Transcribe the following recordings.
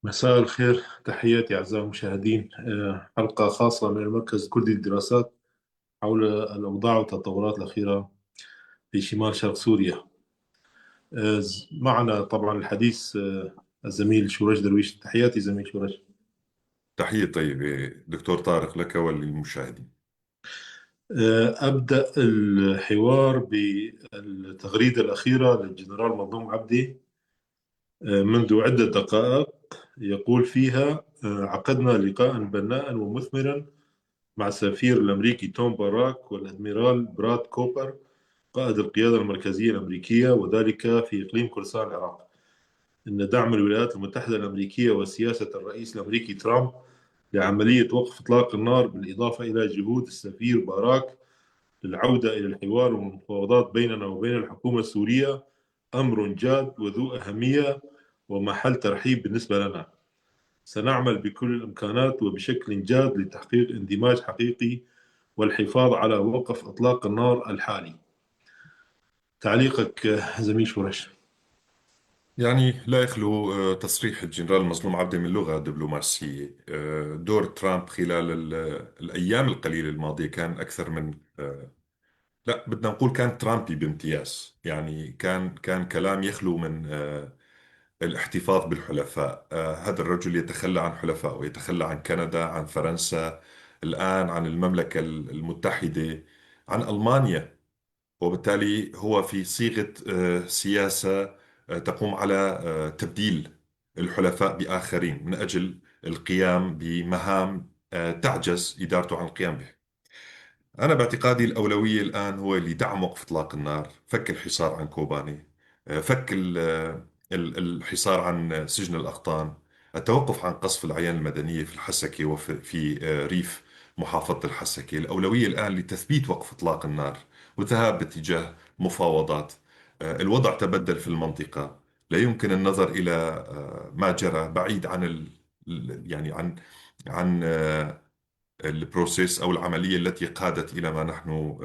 مساء الخير، تحياتي أعزائي المشاهدين. حلقة خاصة من المركز الكردي للدراسات حول الأوضاع والتطورات الأخيرة في شمال شرق سوريا. معنا طبعا الحديث الزميل شورش درويش. تحياتي زميل شورش. تحية طيبة دكتور طارق لك وللمشاهدين. أبدأ الحوار بالتغريدة الأخيرة للجنرال مظلوم عبدي منذ عدة دقائق، يقول فيها: عقدنا لقاء بناء ومثمرا مع السفير الأمريكي توم باراك والأدميرال براد كوبر قائد القيادة المركزية الأمريكية، وذلك في إقليم كردستان العراق. إن دعم الولايات المتحدة الأمريكية وسياسة الرئيس الأمريكي ترامب لعملية وقف إطلاق النار، بالإضافة إلى جهود السفير باراك للعودة إلى الحوار والمفاوضات بيننا وبين الحكومة السورية، أمر جاد وذو أهمية ومحل ترحيب بالنسبة لنا. سنعمل بكل الإمكانات وبشكل جاد لتحقيق اندماج حقيقي والحفاظ على وقف إطلاق النار الحالي. تعليقك زميل شورش. يعني لا يخلو تصريح الجنرال مظلوم عبدي من لغة دبلوماسية. دور ترامب خلال الأيام القليلة الماضية كان أكثر من لا، بدنا نقول كان ترامبي بامتياز. يعني كان كلام يخلو من الاحتفاظ بالحلفاء. هذا الرجل يتخلى عن حلفائه، يتخلى عن كندا، عن فرنسا، الآن عن المملكة المتحدة، عن ألمانيا. وبالتالي هو في صيغة سياسة تقوم على تبديل الحلفاء بآخرين من أجل القيام بمهام تعجز إدارته عن القيام بها. أنا باعتقادي الأولوية الآن هو لدعم وقف إطلاق النار، فك الحصار عن كوباني، فك الحصار عن سجن الأقطان، التوقف عن قصف الأعيان المدنية في الحسكة وفي ريف محافظة الحسكة. الأولوية الآن لتثبيت وقف إطلاق النار والذهاب باتجاه مفاوضات. الوضع تبدل في المنطقة، لا يمكن النظر إلى ما جرى بعيد عن يعني عن ال process أو العملية التي قادت إلى ما نحن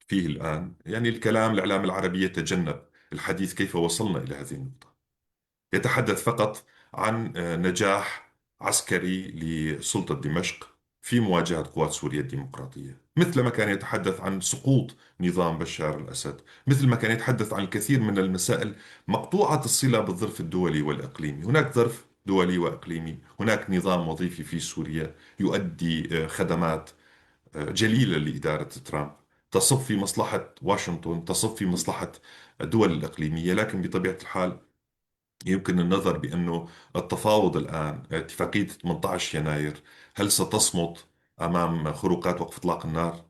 فيه الآن. يعني الإعلام العربي يتجنب الحديث كيف وصلنا إلى هذه النقطة، يتحدث فقط عن نجاح عسكري لسلطة دمشق في مواجهة قوات سوريا الديمقراطية، مثل ما كان يتحدث عن سقوط نظام بشار الأسد، مثل ما كان يتحدث عن الكثير من المسائل مقطوعة الصلة بالظرف الدولي والإقليمي. هناك ظرف دولي وإقليمي، هناك نظام وظيفي في سوريا يؤدي خدمات جليلة لإدارة ترامب، تصب في مصلحة واشنطن، تصب في مصلحة الدول الإقليمية. لكن بطبيعة الحال يمكن النظر بأنه التفاوض الآن، اتفاقية 18 يناير، هل ستصمت أمام خروقات وقف إطلاق النار؟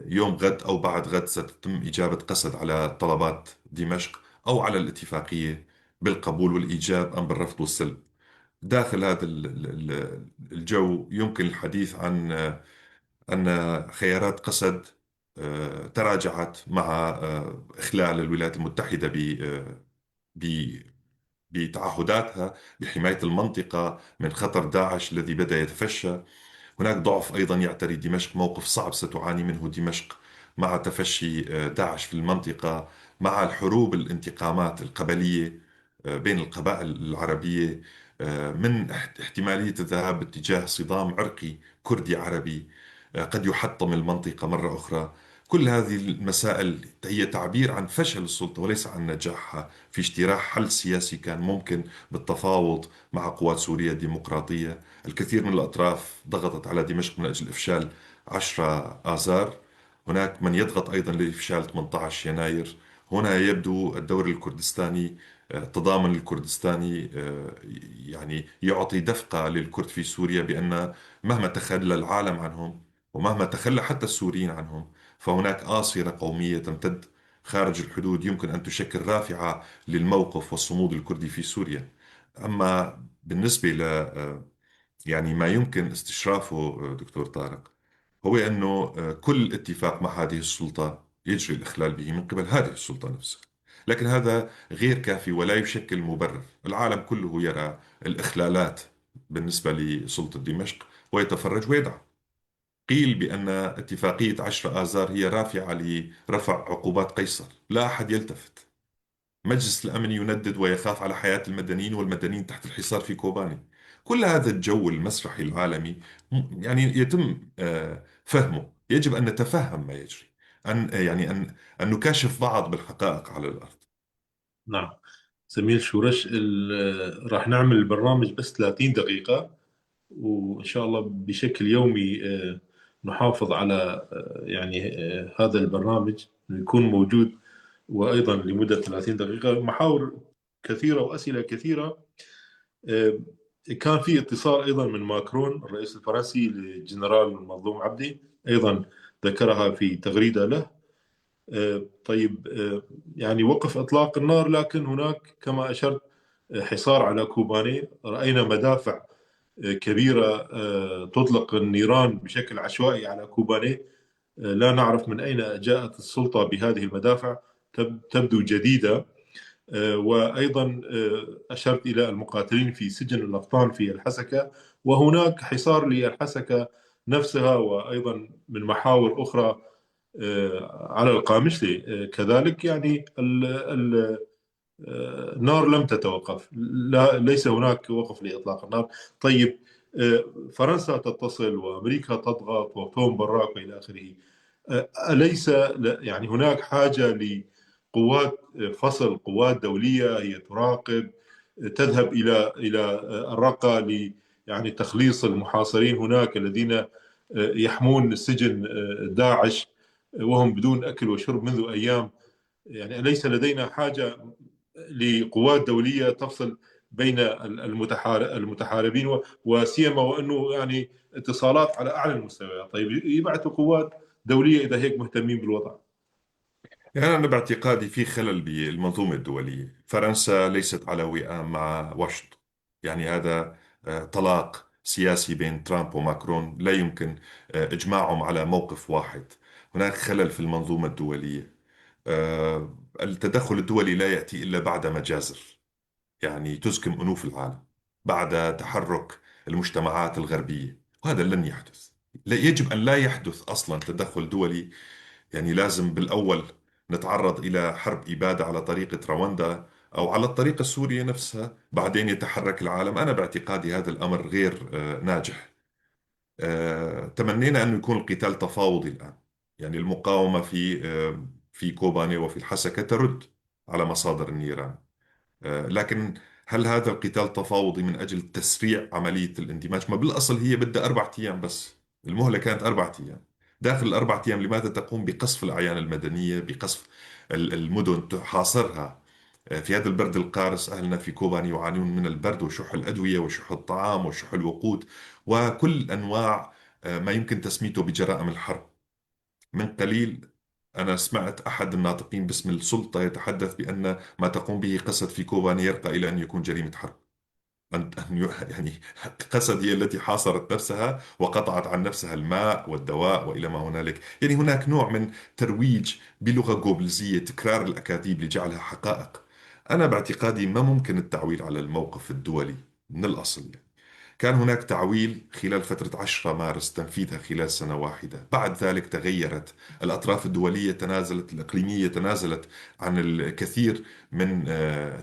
يوم غد أو بعد غد ستتم إجابة قسد على طلبات دمشق أو على الاتفاقية بالقبول والإيجاب أم بالرفض والسلب. داخل هذا الجو يمكن الحديث عن أن خيارات قسد تراجعت مع إخلال الولايات المتحدة بتعهداتها بحماية المنطقة من خطر داعش الذي بدأ يتفشى. هناك ضعف أيضا يعتري دمشق، موقف صعب ستعاني منه دمشق مع تفشي داعش في المنطقة، مع الحروب الانتقامات القبلية بين القبائل العربية، من احتمالية الذهاب باتجاه صدام عرقي كردي عربي قد يحطم المنطقة مرة أخرى. كل هذه المسائل هي تعبير عن فشل السلطة وليس عن نجاحها في اجتراح حل سياسي كان ممكن بالتفاوض مع قوات سوريا الديمقراطية. الكثير من الأطراف ضغطت على دمشق من أجل إفشال 10 آذار، هناك من يضغط أيضا لإفشال 18 يناير. هنا يبدو الدور الكردستاني، التضامن الكردستاني يعني يعطي دفقة للكرد في سوريا بأن مهما تخلى العالم عنهم ومهما تخلى حتى السوريين عنهم، فهناك آصرة قومية تمتد خارج الحدود يمكن أن تشكل رافعة للموقف والصمود الكردي في سوريا. أما بالنسبة ل يعني ما يمكن استشرافه دكتور طارق، هو أنه كل اتفاق مع هذه السلطة يجري الإخلال به من قبل هذه السلطة نفسها، لكن هذا غير كافي ولا يشكل مبرر. العالم كله يرى الإخلالات بالنسبة لسلطة دمشق ويتفرج ويدعم. قيل بأن اتفاقية 10 آذار هي رافعة لرفع عقوبات قيصر، لا أحد يلتفت. مجلس الأمن يندد ويخاف على حياة المدنيين والمدنيين تحت الحصار في كوباني. كل هذا الجو المسرحي العالمي يعني يتم فهمه. يجب أن نتفهم ما يجري، أن يعني أن نكاشف بعض بالحقائق على الأرض. نعم زميل شورش، راح نعمل البرنامج بس 30 دقيقة، وإن شاء الله بشكل يومي نحافظ على يعني هذا البرنامج يكون موجود، وأيضا لمدة 30 دقيقة. محاور كثيرة وأسئلة كثيرة. كان في اتصال أيضا من ماكرون الرئيس الفرنسي للجنرال المظلوم عبدي، أيضا ذكرها في تغريدة له. طيب، يعني وقف إطلاق النار، لكن هناك كما أشرت حصار على كوباني. رأينا مدافع كبيرة تطلق النيران بشكل عشوائي على كوباني، لا نعرف من أين جاءت السلطة بهذه المدافع، تبدو جديدة. وأيضا أشرت إلى المقاتلين في سجن الأقطان في الحسكة، وهناك حصار للحسكة نفسها، وأيضا من محاور أخرى على القامشلي كذلك. يعني النار لم تتوقف، لا، ليس هناك وقف لإطلاق النار. طيب، فرنسا تتصل وأمريكا تضغط وتوم براك وإلى آخره، أليس يعني هناك حاجة لقوات فصل، قوات دولية هي تراقب، تذهب إلى الرقة يعني تخليص المحاصرين هناك الذين يحمون سجن داعش وهم بدون أكل وشرب منذ أيام؟ يعني أليس لدينا حاجة لقوات دولية تفصل بين المتحاربين، وسيما وأنه يعني اتصالات على أعلى المستويات؟ طيب يبعثوا قوات دولية إذا هيك مهتمين بالوضع. يعني أنا باعتقادي في خلل بالمنظومة الدولية. فرنسا ليست على وئام مع واشنطن، يعني هذا طلاق سياسي بين ترامب وماكرون، لا يمكن إجماعهم على موقف واحد. هناك خلل في المنظومة الدولية. التدخل الدولي لا يأتي إلا بعد مجازر، يعني تزكم أنوف العالم بعد تحرك المجتمعات الغربية، وهذا لن يحدث. لا يجب أن لا يحدث أصلا تدخل دولي. يعني لازم بالأول نتعرض إلى حرب إبادة على طريقة رواندا أو على الطريقة السورية نفسها، بعدين يتحرك العالم. أنا باعتقادي هذا الأمر غير ناجح. تمنينا أن يكون القتال تفاوضي الآن. يعني المقاومة في كوباني وفي الحسكة ترد على مصادر النيران، لكن هل هذا القتال تفاوضي من أجل تسريع عملية الاندماج؟ ما بالأصل هي بدها 4 أيام بس، المهلة كانت 4 أيام. داخل ال4 أيام لماذا تقوم بقصف الأعيان المدنية، بقصف المدن، تحاصرها في هذا البرد القارس؟ أهلنا في كوباني يعانون من البرد وشح الأدوية وشح الطعام وشح الوقود وكل أنواع ما يمكن تسميته بجرائم الحرب. من قليل أنا سمعت أحد الناطقين باسم السلطة يتحدث بأن ما تقوم به قسد في كوباني يرقى إلى أن يكون جريمة حرب. يعني قسد هي التي حاصرت نفسها وقطعت عن نفسها الماء والدواء وإلى ما هنالك. يعني هناك نوع من ترويج بلغة جوبلزية، تكرار الأكاذيب لجعلها حقائق. أنا باعتقادي ما ممكن التعويل على الموقف الدولي من الأصل. كان هناك تعويل خلال فترة 10 مارس، تنفيذها خلال سنة واحدة، بعد ذلك تغيرت الأطراف الدولية، تنازلت الإقليمية، تنازلت عن الكثير من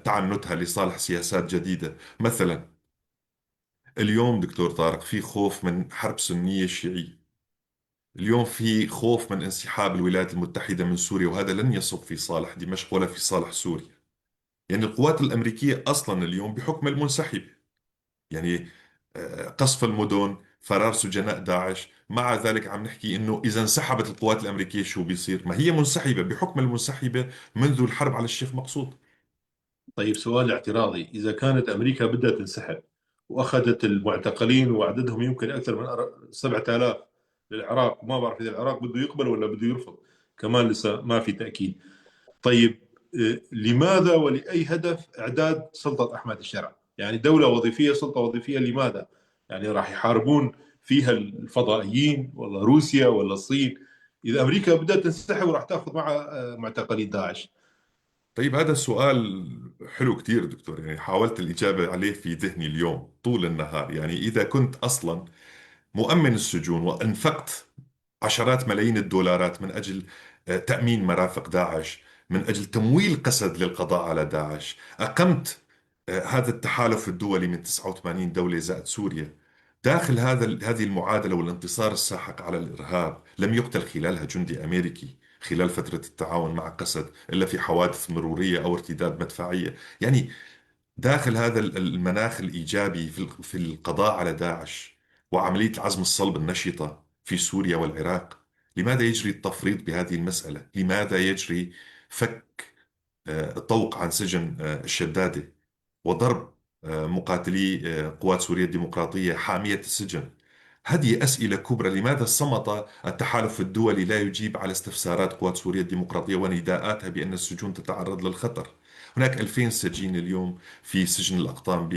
تعنتها لصالح سياسات جديدة. مثلا اليوم دكتور طارق في خوف من حرب سنية شيعية، اليوم في خوف من انسحاب الولايات المتحدة من سوريا، وهذا لن يصب في صالح دمشق ولا في صالح سوريا. يعني القوات الأمريكية أصلا اليوم بحكم المنسحبة، يعني قصف المدن، فرار سجناء داعش، مع ذلك عم نحكي إنه إذا انسحبت القوات الأمريكية شو بيصير؟ ما هي منسحبة بحكم المنسحبة منذ الحرب على الشيخ مقصود. طيب سؤال اعتراضي، إذا كانت أمريكا بدها تنسحب وأخذت المعتقلين وعددهم يمكن أكثر من 7000 للعراق، ما بعرف إذا العراق بده يقبل ولا بده يرفض، كمان لسه ما في تأكيد. طيب لماذا ولأي هدف إعداد سلطة أحمد الشرع؟ يعني دولة وظيفية، سلطة وظيفية، لماذا؟ يعني راح يحاربون فيها الفضائيين ولا روسيا ولا الصين؟ إذا أمريكا بدأت تنسحب وراح تأخذ مع معتقلين داعش. طيب هذا السؤال حلو كتير دكتور، يعني حاولت الإجابة عليه في ذهني اليوم طول النهار. يعني إذا كنت أصلا مؤمن السجون وأنفقت عشرات ملايين الدولارات من أجل تأمين مرافق داعش، من أجل تمويل قسد للقضاء على داعش، أقمت هذا التحالف الدولي من 89 دولة زائد سوريا. داخل هذه المعادلة والانتصار الساحق على الإرهاب لم يقتل خلالها جندي أمريكي خلال فترة التعاون مع قسد إلا في حوادث مرورية أو ارتداد مدفعية. يعني داخل هذا المناخ الإيجابي في القضاء على داعش وعملية العزم الصلب النشطة في سوريا والعراق، لماذا يجري التفريط بهذه المسألة؟ لماذا يجري فك الطوق عن سجن الشدادة وضرب مقاتلي قوات سوريا الديمقراطية حامية السجن؟ هذه أسئلة كبرى. لماذا صمت التحالف الدولي لا يجيب على استفسارات قوات سوريا الديمقراطية ونداءاتها بأن السجون تتعرض للخطر؟ هناك 2000 سجين اليوم في سجن الأقطان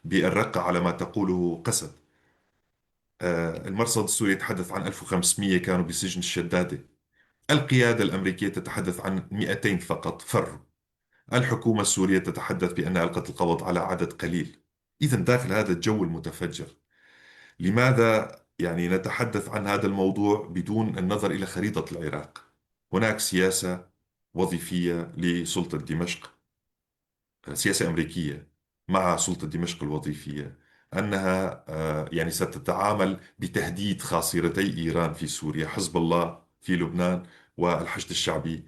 بالرقة على ما تقوله قسد. المرصد السوري يتحدث عن 1500 كانوا بسجن الشدادة. القيادة الأمريكية تتحدث عن 200 فقط فروا. الحكومة السورية تتحدث بأنها ألقت القبض على عدد قليل. إذا داخل هذا الجو المتفجر، لماذا يعني نتحدث عن هذا الموضوع بدون النظر إلى خريطة العراق؟ هناك سياسة وظيفية لسلطة دمشق، سياسة أمريكية مع سلطة دمشق الوظيفية، أنها يعني ستتعامل بتهديد خاصرتي إيران في سوريا، حزب الله في لبنان، والحشد الشعبي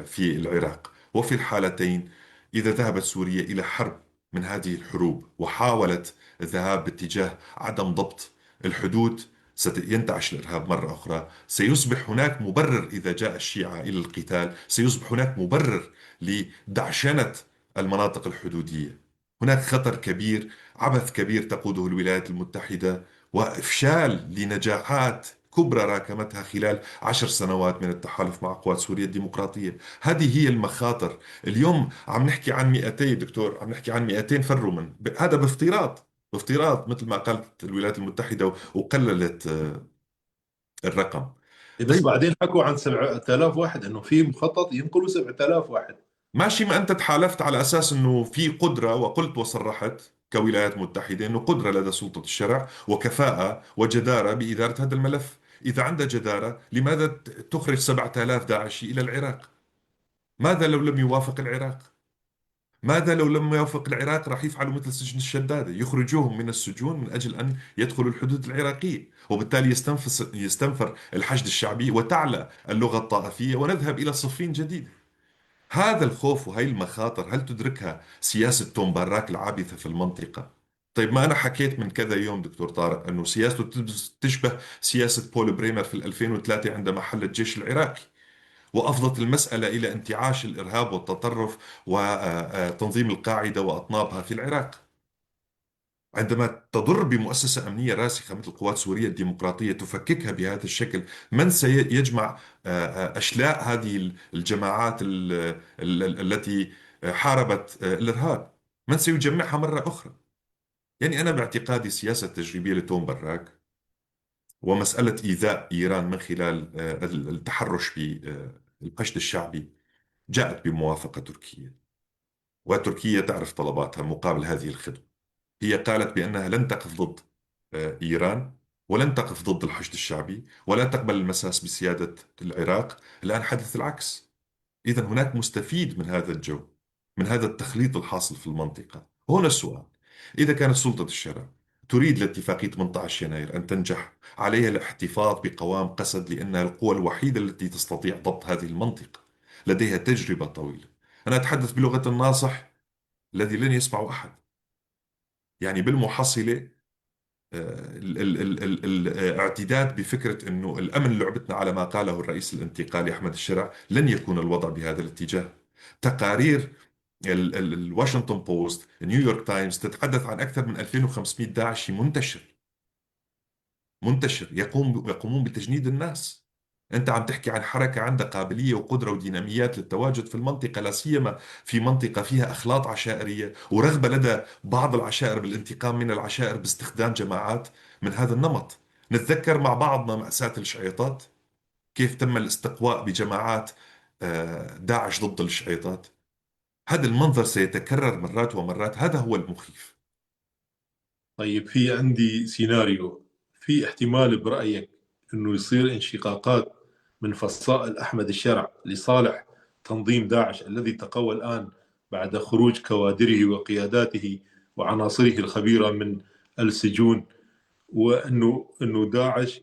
في العراق. وفي الحالتين إذا ذهبت سوريا إلى حرب من هذه الحروب وحاولت الذهاب باتجاه عدم ضبط الحدود، سينتعش الإرهاب مرة أخرى. سيصبح هناك مبرر إذا جاء الشيعة إلى القتال، سيصبح هناك مبرر لدعشنة المناطق الحدودية. هناك خطر كبير، عبث كبير تقوده الولايات المتحدة، وإفشال لنجاحات كبرى راكمتها خلال 10 سنوات من التحالف مع قوات سوريا الديمقراطية. هذه هي المخاطر. اليوم عم نحكي عن 200 دكتور، عم نحكي عن 200 فروا من هذا، بافتراض مثل ما قالت الولايات المتحدة وقللت الرقم. بس طيب. بعدين حكوا عن 7000 واحد، انه في مخطط ينقلوا 7000 واحد. ماشي، ما انت تحالفت على اساس انه في قدره، وقلت وصرحت كولايات متحدة انه قدره لدى سلطة الشرع وكفاءة وجداره بادارة هذا الملف. اذا عندها جداره، لماذا تخرج 7000 داعشي الى العراق؟ ماذا لو لم يوافق العراق؟ ماذا لو لم يوافق العراق؟ راح يفعلوا مثل سجن الشدادة، يخرجوهم من السجون من أجل أن يدخلوا الحدود العراقية، وبالتالي يستنفر الحشد الشعبي وتعلى اللغة الطائفية ونذهب إلى صفين جديد. هذا الخوف وهي المخاطر هل تدركها سياسة توم باراك العابثة في المنطقة؟ طيب، ما أنا حكيت من كذا يوم دكتور طارق أنه سياسته تشبه سياسة بول بريمر في 2003 عندما حل الجيش العراقي، وأفضت المسألة إلى انتعاش الإرهاب والتطرف وتنظيم القاعدة وأطنابها في العراق. عندما تضر بمؤسسة أمنية راسخة مثل قوات سوريا الديمقراطية تفككها بهذا الشكل، من سيجمع أشلاء هذه الجماعات التي حاربت الإرهاب؟ من سيجمعها مرة أخرى؟ يعني أنا باعتقادي السياسة التجريبية لتوم براك ومسألة إيذاء إيران من خلال التحرش بالحشد الشعبي جاءت بموافقة تركيا، وتركيا تعرف طلباتها مقابل هذه الخدمة. هي قالت بأنها لن تقف ضد إيران ولن تقف ضد الحشد الشعبي ولا تقبل المساس بسيادة العراق. الآن حدث العكس. إذا هناك مستفيد من هذا الجو، من هذا التخليط الحاصل في المنطقة. هنا السؤال: إذا كانت سلطة الشرع تريد لاتفاقية 18 يناير أن تنجح، عليها الاحتفاظ بقوام قسد، لأنها القوة الوحيدة التي تستطيع ضبط هذه المنطقة، لديها تجربة طويلة. أنا أتحدث بلغة الناصح الذي لن يسمع أحد. يعني بالمحصلة الاعتداد بفكرة أنه الأمن لعبتنا على ما قاله الرئيس الانتقالي أحمد الشرع، لن يكون الوضع بهذا الاتجاه. تقارير الواشنطن بوست، نيويورك تايمز تتحدث عن أكثر من 2500 داعشي منتشر يقومون بتجنيد الناس. أنت عم تحكي عن حركة عندها قابلية وقدرة وديناميات للتواجد في المنطقة، لا سيما في منطقة فيها أخلاط عشائرية ورغبة لدى بعض العشائر بالانتقام من العشائر باستخدام جماعات من هذا النمط. نتذكر مع بعضنا مأساة الشعيطات، كيف تم الاستقواء بجماعات داعش ضد الشعيطات. هذا المنظر سيتكرر مرات ومرات، هذا هو المخيف. طيب، في عندي سيناريو، في احتمال برأيك أنه يصير انشقاقات من فصائل أحمد الشرع لصالح تنظيم داعش الذي تقوى الآن بعد خروج كوادره وقياداته وعناصره الخبيرة من السجون، وأنه داعش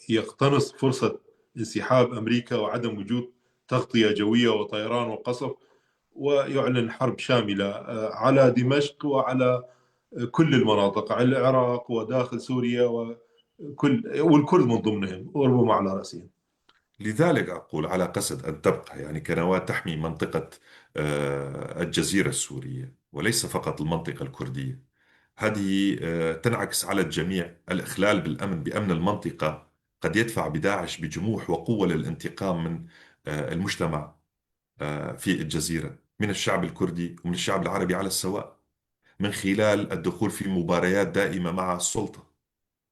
يقتنص فرصة انسحاب أمريكا وعدم وجود تغطية جوية وطيران وقصف، ويعلن حرب شاملة على دمشق وعلى كل المناطق، على العراق وداخل سوريا والكرد من ضمنهم وربما على رأسهم. لذلك أقول على قسد أن تبقى يعني كنواة تحمي منطقة الجزيرة السورية وليس فقط المنطقة الكردية. هذه تنعكس على الجميع. الإخلال بالأمن، بأمن المنطقة، قد يدفع بداعش بجموح وقوة للانتقام من المجتمع في الجزيرة، من الشعب الكردي ومن الشعب العربي على السواء، من خلال الدخول في مباريات دائمة مع السلطة،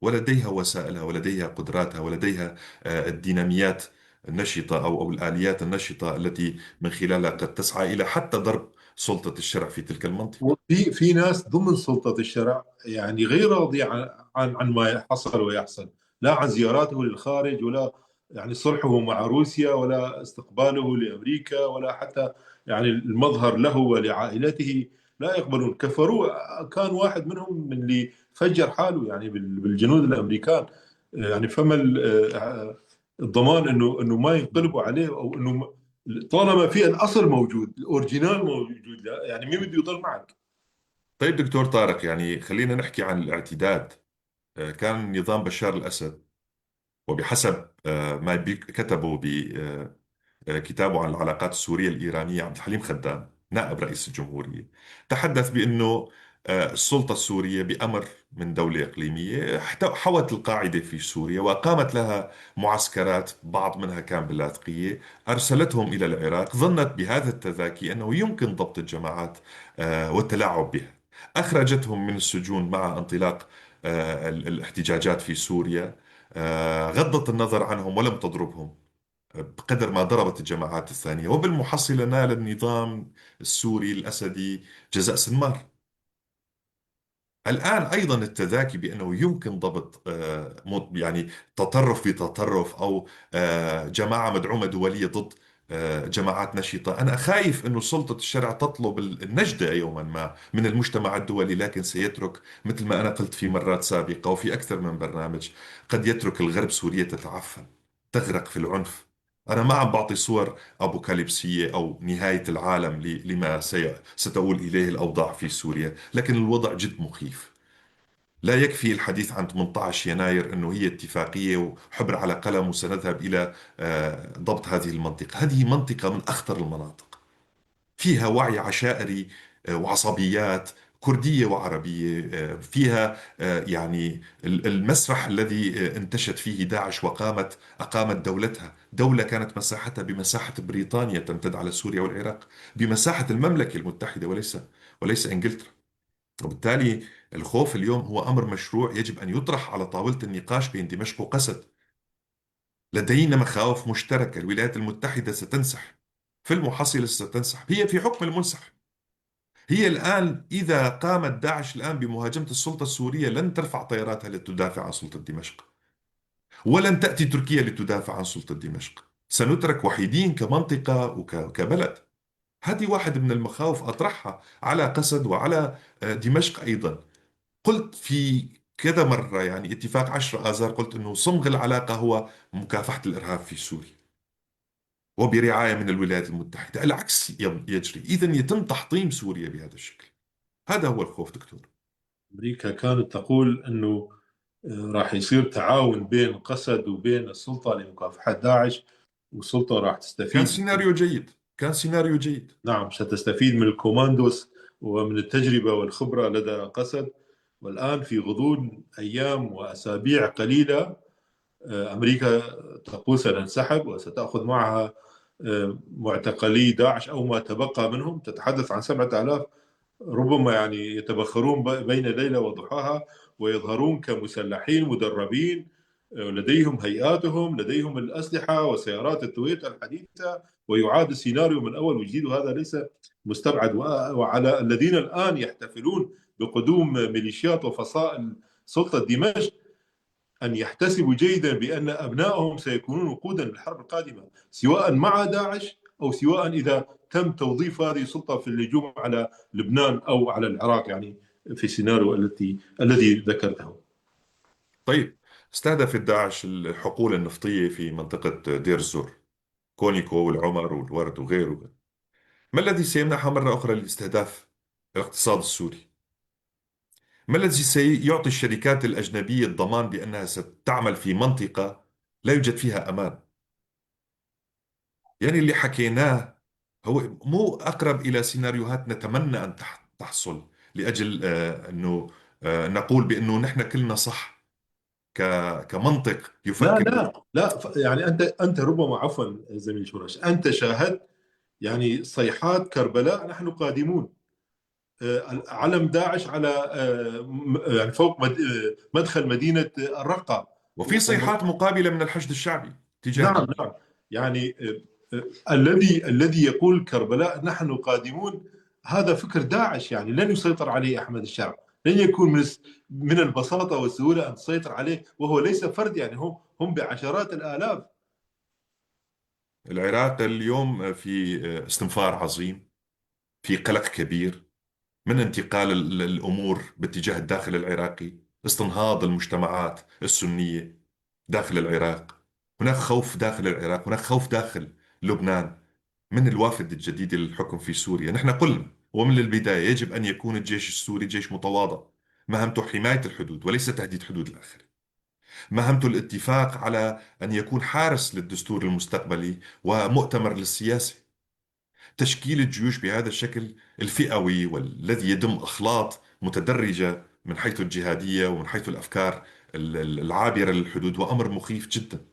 ولديها وسائلها ولديها قدراتها ولديها الديناميات النشطة أو الآليات النشطة التي من خلالها قد تسعى إلى حتى ضرب سلطة الشرع في تلك المنطقة. وفي ناس ضمن سلطة الشرع يعني غير راضية عن ما حصل ويحصل، لا عن زياراته للخارج، ولا يعني صلحه مع روسيا، ولا استقباله لأمريكا، ولا حتى يعني المظهر له ولعائلته، لا يقبلون. كفروا، كان واحد منهم من اللي فجر حاله يعني بالجنود الأمريكان، يعني فما الضمان انه ما ينقلبوا عليه، او انه طالما في الاصل موجود، ال original موجود، لا يعني مين بده يضل معك. طيب دكتور طارق، يعني خلينا نحكي عن الاعتداد. كان نظام بشار الأسد، وبحسب ما كتبه بكتابه عن العلاقات السورية الإيرانية عبد الحليم خدام نائب رئيس الجمهورية، تحدث بأنه السلطة السورية بأمر من دولة إقليمية حوت القاعدة في سوريا وأقامت لها معسكرات، بعض منها كان باللاذقية، أرسلتهم إلى العراق، ظنت بهذا التذاكي أنه يمكن ضبط الجماعات والتلاعب بها. أخرجتهم من السجون مع انطلاق الاحتجاجات في سوريا، غضت النظر عنهم ولم تضربهم بقدر ما ضربت الجماعات الثانية، وبالمحصلة نال النظام السوري الأسدي جزاء سنمار. الآن أيضا التذاكي بأنه يمكن ضبط يعني تطرف بتطرف أو جماعة مدعومة دولية ضد جماعات نشطة. أنا خايف أنه سلطة الشرع تطلب النجدة يوما ما من المجتمع الدولي، لكن سيترك، مثل ما أنا قلت في مرات سابقة وفي أكثر من برنامج، قد يترك الغرب سوريا تتعفن، تغرق في العنف. أنا ما عم بعطي صور أبوكاليبسية أو نهاية العالم لما ستؤول إليه الأوضاع في سوريا، لكن الوضع جد مخيف. لا يكفي الحديث عن 18 يناير أنه هي اتفاقية وحبر على قلم وسنذهب إلى ضبط هذه المنطقة. هذه منطقة من أخطر المناطق، فيها وعي عشائري وعصبيات كردية وعربية، فيها يعني المسرح الذي انتشت فيه داعش وقامت أقامت دولتها، دولة كانت مساحتها بمساحة بريطانيا تمتد على سوريا والعراق، بمساحة المملكة المتحدة وليس إنجلترا. وبالتالي الخوف اليوم هو أمر مشروع يجب أن يطرح على طاولة النقاش بين دمشق وقسد. لدينا مخاوف مشتركة، الولايات المتحدة ستنسحب، في المحصلة ستنسحب، هي في حكم المنسحب. هي الآن إذا قامت داعش الآن بمهاجمة السلطة السورية لن ترفع طياراتها لتدافع عن سلطة دمشق، ولن تأتي تركيا لتدافع عن سلطة دمشق، سنترك وحيدين كمنطقة وكبلد. هذه واحد من المخاوف أطرحها على قسد وعلى دمشق أيضا. قلت في كذا مرة، يعني اتفاق 10 آذار قلت أنه صمغ العلاقة هو مكافحة الإرهاب في سوريا وبرعاية من الولايات المتحدة، العكس يجري. إذن يتم تحطيم سوريا بهذا الشكل. هذا هو الخوف دكتور. أمريكا كانت تقول أنه راح يصير تعاون بين قسد وبين السلطة لمكافحة داعش، والسلطة راح تستفيد. كان سيناريو جيد، كان سيناريو جيد. نعم، ستستفيد من الكوماندوس ومن التجربة والخبرة لدى قسد. والآن في غضون أيام وأسابيع قليلة أمريكا تقول سننسحب وستأخذ معها معتقلي داعش أو ما تبقى منهم. تتحدث عن 7000 ربما يتبخرون بين ليلة وضحاها ويظهرون كمسلحين مدربين، لديهم هيئاتهم، لديهم الأسلحة وسيارات التويوتا الحديثة، ويعاد السيناريو من أول وجديد. وهذا ليس مستبعد. وعلى الذين الآن يحتفلون بقدوم ميليشيات وفصائل سلطة دمشق أن يحتسبوا جيدا بأن أبنائهم سيكونون وقودا للحرب القادمة، سواء مع داعش أو سواء إذا تم توظيف هذه السلطة في الهجوم على لبنان أو على العراق، يعني في السيناريو الذي ذكرته. طيب، استهدفت داعش الحقول النفطية في منطقة دير الزور، كونيكو والعمر والورد وغيره. ما الذي سيمنحها مرة أخرى لاستهداف الاقتصاد السوري؟ ما الذي سيعطي الشركات الأجنبية الضمان بأنها ستعمل في منطقة لا يوجد فيها أمان؟ يعني اللي حكيناه هو مو أقرب إلى سيناريوهات نتمنى أن تحصل لأجل أنه نقول بأنه نحن كلنا صح كمنطق يفكر. لا لا لا، يعني أنت ربما، عفوا زميل شورش، أنت شاهدت يعني صيحات كربلاء نحن قادمون، علم داعش على يعني فوق مدخل مدينة الرقة، وفي صيحات مقابلة من الحشد الشعبي تجاه نعم نعم، يعني الذي يقول كربلاء نحن قادمون هذا فكر داعش، يعني لن يسيطر عليه أحمد الشرع، لن يكون من البساطة والسهولة أن تسيطر عليه، وهو ليس فرد، يعني هم بعشرات الآلاف. العراق اليوم في استنفار عظيم، في قلق كبير من انتقال الأمور باتجاه الداخل العراقي، استنهاض المجتمعات السنية داخل العراق. هناك خوف داخل العراق، هناك خوف داخل لبنان من الوافد الجديد للحكم في سوريا. نحن قلنا ومن البداية يجب أن يكون الجيش السوري جيش متواضع، مهمته حماية الحدود وليس تهديد حدود الآخرين، مهمته الاتفاق على أن يكون حارس للدستور المستقبلي ومؤتمر للسياسة. تشكيل الجيوش بهذا الشكل الفئوي والذي يدم أخلاط متدرجة من حيث الجهادية ومن حيث الأفكار العابرة للحدود، وأمر مخيف جدا.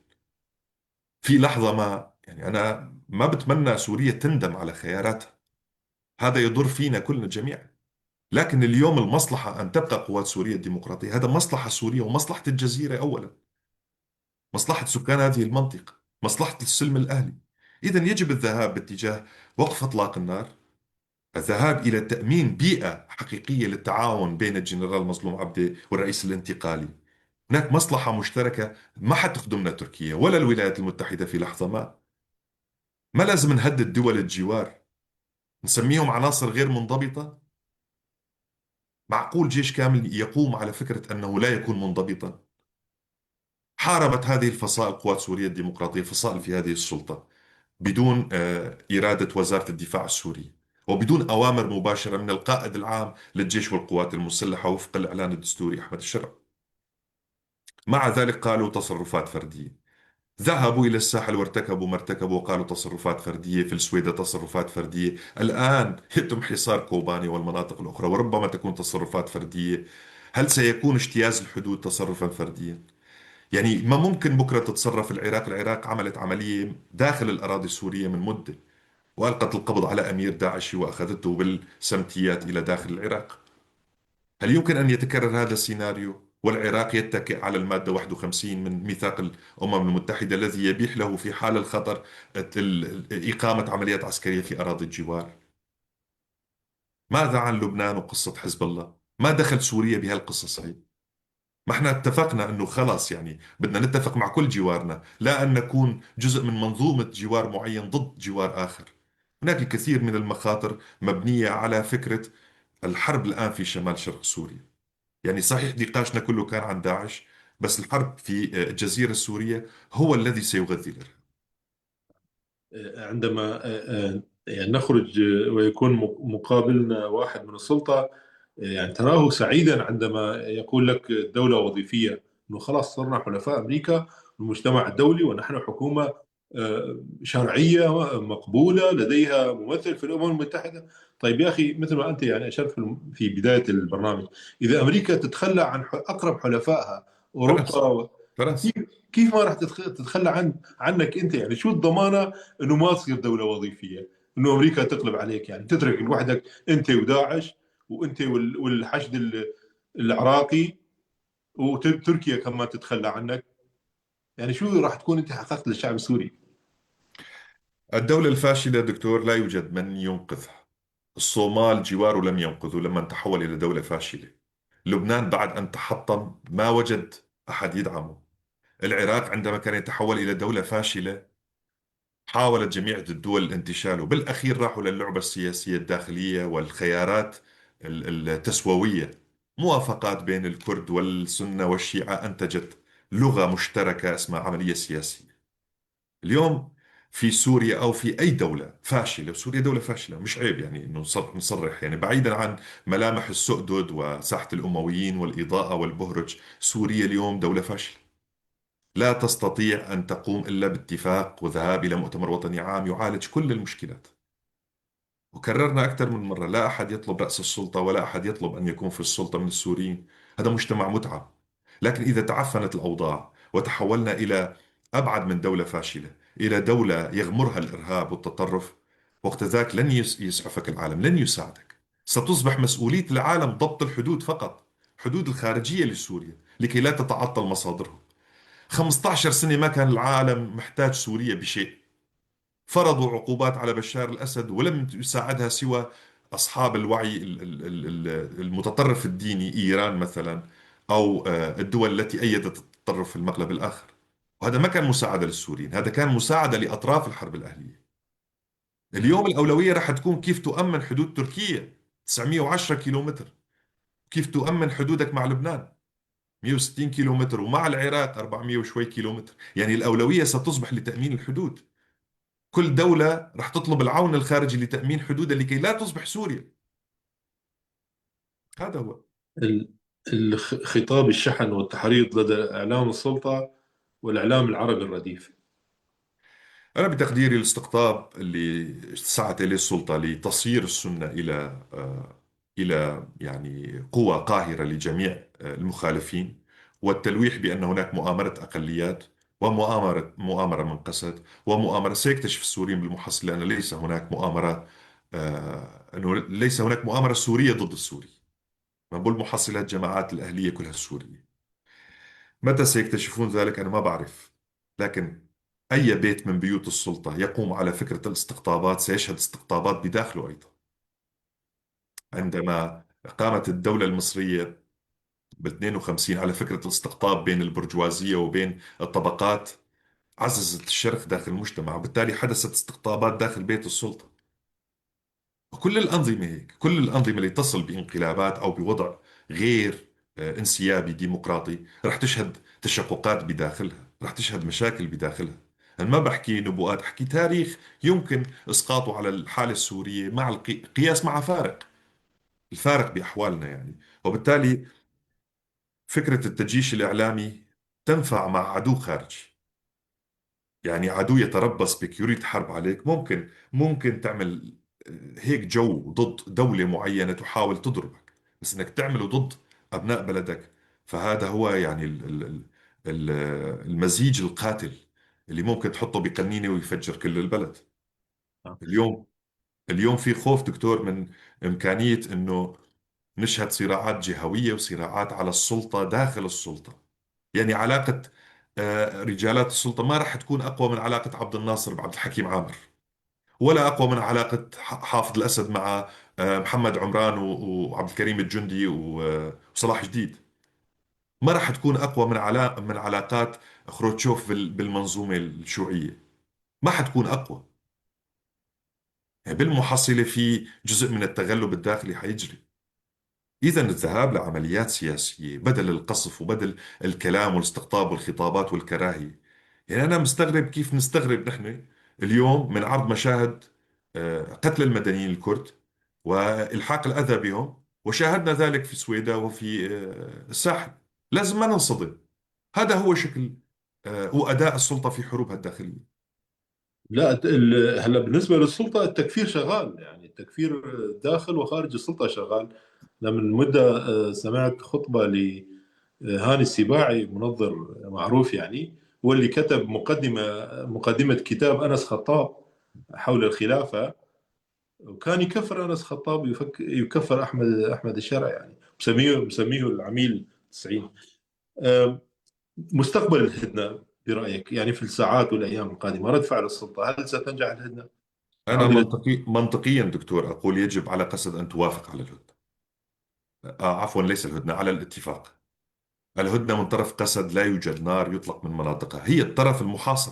في لحظة ما، يعني أنا ما بتمنى سوريا تندم على خياراتها، هذا يضر فينا كلنا جميعا، لكن اليوم المصلحة أن تبقى قوات سوريا الديمقراطية، هذا مصلحة سوريا ومصلحة الجزيرة أولا، مصلحة سكان هذه المنطقة، مصلحة السلم الأهلي. إذن يجب الذهاب باتجاه وقف إطلاق النار، الذهاب إلى تأمين بيئة حقيقية للتعاون بين الجنرال مظلوم عبدي والرئيس الانتقالي. هناك مصلحة مشتركة ما حتخدمنا تركيا ولا الولايات المتحدة في لحظة ما. ما لازم نهدد دول الجوار، نسميهم عناصر غير منضبطة. معقول جيش كامل يقوم على فكرة أنه لا يكون منضبطا؟ حاربت هذه الفصائل قوات سوريا الديمقراطية، فصائل في هذه السلطة، بدون إرادة وزارة الدفاع السورية وبدون أوامر مباشرة من القائد العام للجيش والقوات المسلحة وفق الإعلان الدستوري أحمد الشرع. مع ذلك قالوا تصرفات فردية، ذهبوا إلى الساحل وارتكبوا ما ارتكبوا وقالوا تصرفات فردية، في السويدة تصرفات فردية، الآن يتم حصار كوباني والمناطق الأخرى وربما تكون تصرفات فردية. هل سيكون اجتياز الحدود تصرفا فرديا؟ يعني ما ممكن بكرة تتصرف العراق. العراق عملت عملية داخل الأراضي السورية من مدة وألقت القبض على أمير داعشي وأخذته بالسمتيات إلى داخل العراق. هل يمكن أن يتكرر هذا السيناريو والعراق يتكئ على المادة 51 من ميثاق الأمم المتحدة الذي يبيح له في حال الخطر إقامة عمليات عسكرية في أراضي الجوار؟ ماذا عن لبنان وقصة حزب الله؟ ما دخل سوريا بهالقصص هي؟ ما احنا اتفقنا انه خلاص يعني بدنا نتفق مع كل جوارنا، لا ان نكون جزء من منظومة جوار معين ضد جوار آخر. هناك الكثير من المخاطر مبنية على فكرة الحرب الآن في شمال شرق سوريا. يعني صحيح نقاشنا كله كان عن داعش، بس الحرب في الجزيرة السورية هو الذي سيغذي الإرهاب. عندما نخرج ويكون مقابلنا واحد من السلطة، تراه سعيدا عندما يقول لك دولة وظيفية، إنه خلاص صرنا حلفاء أمريكا والمجتمع الدولي ونحن حكومة شرعية مقبولة لديها ممثل في الأمم المتحدة. طيب يا أخي، مثل ما أنت أشرت في بداية البرنامج، إذا أمريكا تتخلى عن أقرب حلفائها أوروبا فرنسا. كيف ما راح تتخلى عنك أنت؟ شو الضمانة إنه ما تصير دولة وظيفية، إنه أمريكا تقلب عليك، تترك لوحدك أنت وداعش وأنت والحشد العراقي وتركيا كمان تتخلى عنك؟ شو راح تكون أنت حققت للشعب السوري؟ الدولة الفاشلة دكتور لا يوجد من ينقذها. الصومال جواره لم ينقذه لما تحول إلى دولة فاشلة. لبنان بعد أن تحطم ما وجد أحد يدعمه. العراق عندما كان يتحول إلى دولة فاشلة حاولت جميع الدول الانتشال، وبالأخير راحوا للعبة السياسية الداخلية والخيارات التسووية، موافقات بين الكرد والسنة والشيعة أنتجت لغة مشتركة اسمها عملية سياسية. اليوم في سوريا أو في أي دولة فاشلة، سوريا دولة فاشلة مش عيب يعني إنه نصرح، يعني بعيدا عن ملامح السؤدد وساحة الأمويين والإضاءة والبهرج، سوريا اليوم دولة فاشلة لا تستطيع أن تقوم إلا باتفاق وذهاب إلى مؤتمر وطني عام يعالج كل المشكلات. وكررنا أكثر من مرة، لا أحد يطلب رأس السلطة ولا أحد يطلب أن يكون في السلطة من السوريين، هذا مجتمع متعب. لكن إذا تعفنت الأوضاع وتحولنا إلى أبعد من دولة فاشلة إلى دولة يغمرها الإرهاب والتطرف، وقت ذاك لن يسعفك العالم، لن يساعدك. ستصبح مسؤولية العالم ضبط الحدود فقط، حدود الخارجية لسوريا، لكي لا تتعطل مصادرهم. 15 سنة ما كان العالم محتاج سوريا بشيء، فرضوا عقوبات على بشار الأسد ولم يساعدها سوى أصحاب الوعي المتطرف الديني، إيران مثلا، أو الدول التي أيدت التطرف في المقلب الآخر. وهذا ما كان مساعدة للسوريين، هذا كان مساعدة لأطراف الحرب الأهلية. اليوم الأولوية راح تكون كيف تؤمن حدود تركيا 910 كيلومتر، كيف تؤمن حدودك مع لبنان 160 كيلومتر، ومع العراق 400 وشوي كيلومتر. يعني الأولوية ستصبح لتأمين الحدود. كل دولة رح تطلب العون الخارجي لتأمين حدودها لكي لا تصبح سوريا. هذا هو الخطاب الشحن والتحريض لدى إعلام السلطة والإعلام العربي الرديف. أنا بتقديري الاستقطاب اللي سعت إليه السلطة لتصير السنة إلى يعني قوة قاهرة لجميع المخالفين، والتلويح بأن هناك مؤامرة أقليات ومؤامرة مؤامرة من قسد ومؤامرة، سيكتشف السوريين بالمحصلة أن ليس هناك مؤامرة، أنه ليس هناك مؤامرة سورية ضد السوري. ما بقول محصلات جماعات الأهلية كلها السورية. متى سيكتشفون ذلك أنا ما بعرف، لكن أي بيت من بيوت السلطة يقوم على فكرة الاستقطابات سيشهد استقطابات بداخله أيضا. عندما قامت الدولة المصرية بال 52 على فكرة الاستقطاب بين البرجوازية وبين الطبقات، عززت الشرخ داخل المجتمع، وبالتالي حدثت استقطابات داخل بيت السلطة. وكل الأنظمة هيك، كل الأنظمة اللي تصل بانقلابات أو بوضع غير انسيابي ديمقراطي رح تشهد تشققات بداخلها، رح تشهد مشاكل بداخلها. أنا ما بحكي نبوءات، أحكي تاريخ يمكن إسقاطه على الحالة السورية مع القياس مع فارق، الفارق بأحوالنا يعني. وبالتالي فكرة التجيش الإعلامي تنفع مع عدو خارجي، يعني عدو يتربص بك يريد حرب عليك، ممكن تعمل هيك جو ضد دولة معينة تحاول تضربك، بس انك تعمله ضد أبناء بلدك فهذا هو يعني المزيج القاتل اللي ممكن تحطه بقنينة ويفجر كل البلد. اليوم في خوف دكتور من إمكانية إنه نشهد صراعات جهوية وصراعات على السلطة داخل السلطة. يعني علاقة رجالات السلطة ما راح تكون أقوى من علاقة عبد الناصر بعبد الحكيم عامر، ولا أقوى من علاقة حافظ الأسد مع محمد عمران وعبد الكريم الجندي وصلاح جديد. ما راح تكون أقوى من علاقات خروتشوف بالمنظومة الشيوعية، ما حتكون أقوى. يعني بالمحصلة في جزء من التغلب الداخلي حيجري. إذا الذهاب لعمليات سياسية بدل القصف وبدل الكلام والاستقطاب والخطابات والكراهية. يعني أنا مستغرب كيف نستغرب نحن اليوم من عرض مشاهد قتل المدنيين الكرد وإلحاق الأذى بهم، وشاهدنا ذلك في السويداء وفي الساحل. لازم ما ننصدم، هذا هو شكل وأداء السلطة في حروبها الداخلية. لا، هلا بالنسبة للسلطة التكفير شغال، يعني التكفير داخل وخارج السلطة شغال. أنا من مدة سمعت خطبة لهاني السباعي، منظر معروف يعني، واللي كتب مقدمة كتاب أنس خطاب حول الخلافة، وكان يكفر أنس خطاب، يكفر أحمد الشرع، يعني مسميه العميل 90. مستقبل الهدنة برأيك يعني في الساعات والأيام القادمة، رد فعل السلطة هل ستنجح الهدنة؟ أنا منطقيا دكتور أقول يجب على قسد أن توافق على الهدنة، عفوا ليس الهدنة، على الاتفاق. الهدنة من طرف قسد لا يوجد نار يطلق من مناطقها، هي الطرف المحاصر.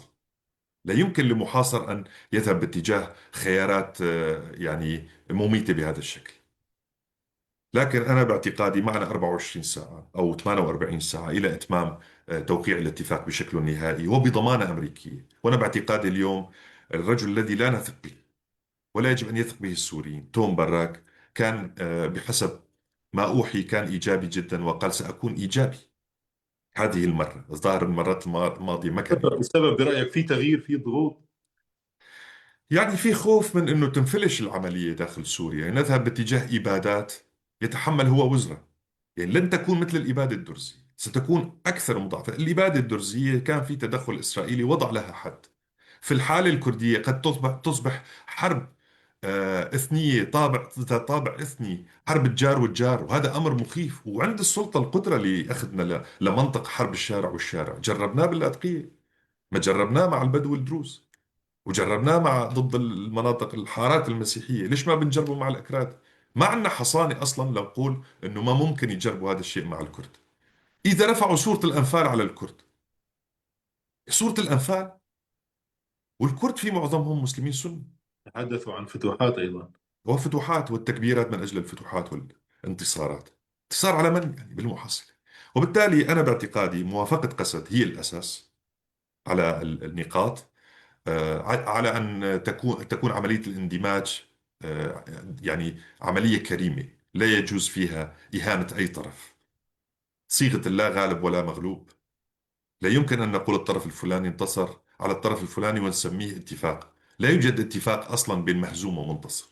لا يمكن لمحاصر أن يذهب باتجاه خيارات يعني مميتة بهذا الشكل. لكن أنا باعتقادي معنا 24 ساعة أو 48 ساعة إلى إتمام توقيع الاتفاق بشكله النهائي وبضمانة أمريكية. وأنا باعتقادي اليوم الرجل الذي لا نثق به ولا يجب أن يثق به السوريين، توم براك، كان بحسب ما أوحي كان إيجابي جدا، وقال سأكون إيجابي هذه المرة. الظاهر المرات الماضية ما كان إيجابي. السبب برأيك في تغيير، في ضغوط؟ يعني في خوف من أنه تنفلش العملية داخل سوريا، يعني نذهب باتجاه إبادات يتحمل هو وزره. يعني لن تكون مثل الإبادة الدرزية، ستكون أكثر مضاعفة. الإبادة الدرزية كان في تدخل إسرائيلي وضع لها حد. في الحالة الكردية قد تصبح حرب إثنية، ذات طابع إثني، حرب الجار والجار، وهذا أمر مخيف. وعند السلطة القدرة لأخذنا لمنطق حرب الشارع والشارع. جربناه باللاذقية، ما جربناه مع البدو والدروز، وجربناه مع ضد المناطق الحارات المسيحية، ليش ما بنجربه مع الأكراد؟ ما عندنا حصانة أصلا لنقول أنه ما ممكن يجربوا هذا الشيء مع الكرد. إذا رفعوا سورة الأنفال على الكرد، سورة الأنفال، والكرد في معظمهم مسلمين سنة. تحدثوا عن فتوحات أيضا، وفتوحات والتكبيرات من أجل الفتوحات والانتصارات. انتصار على من يعني بالمحصلة؟ وبالتالي أنا باعتقادي موافقة قسد هي الأساس على النقاط، على أن تكون عملية الاندماج يعني عملية كريمة لا يجوز فيها إهانة أي طرف. صيغة اللا غالب ولا مغلوب، لا يمكن أن نقول الطرف الفلاني انتصر على الطرف الفلاني ونسميه اتفاق. لا يوجد اتفاق أصلا بين مهزوم ومنتصر.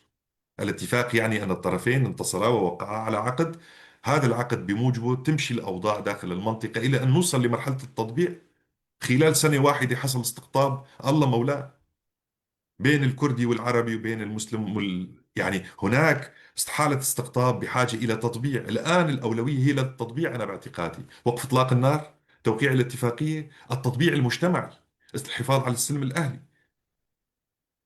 الاتفاق يعني أن الطرفين انتصرا ووقعا على عقد، هذا العقد بموجبه تمشي الأوضاع داخل المنطقة إلى أن نوصل لمرحلة التطبيع. خلال سنة واحدة حصل استقطاب الله مولاه بين الكردي والعربي وبين المسلم يعني هناك حالة استقطاب بحاجة إلى تطبيع. الآن الأولوية هي للتطبيع. أنا باعتقادي وقف إطلاق النار، توقيع الاتفاقية، التطبيع المجتمعي، الحفاظ على السلم الأهلي.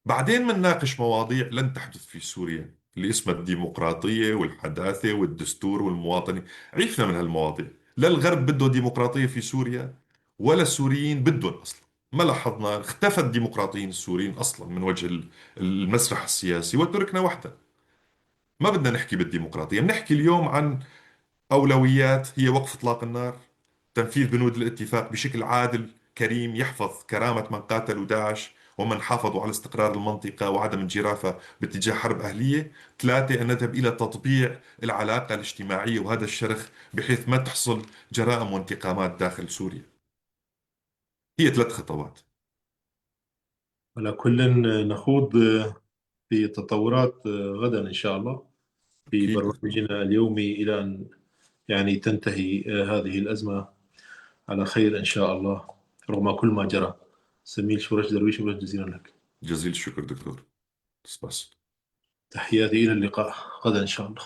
بعدين منناقش مواضيع لن تحدث في سوريا اللي اسمها الديمقراطية والحداثة والدستور والمواطنة. عرفنا من هالمواضيع، لا الغرب بده ديمقراطية في سوريا ولا السوريين بدهم أصلا. ما لاحظنا اختفى الديمقراطيين السوريين أصلا من وجه المسرح السياسي وتركنا وحدنا. ما بدنا نحكي بالديمقراطية، بنحكي اليوم عن أولويات هي وقف إطلاق النار، تنفيذ بنود الاتفاق بشكل عادل كريم يحفظ كرامة من قاتلوا داعش ومن حافظوا على استقرار المنطقة وعدم انجرافها باتجاه حرب أهلية. 3، أن نذهب إلى تطبيع العلاقة الاجتماعية وهذا الشرخ بحيث ما تحصل جرائم وانتقامات داخل سوريا. هي 3 خطوات. على كل نخوض في تطورات غدا إن شاء الله في برنامجنا اليومي إلى أن يعني تنتهي هذه الأزمة على خير إن شاء الله رغم كل ما جرى. سميل شورش درويش، شكرا جزيلا لك. جزيل الشكر دكتور. بس. تحياتي، إلى اللقاء غدا إن شاء الله.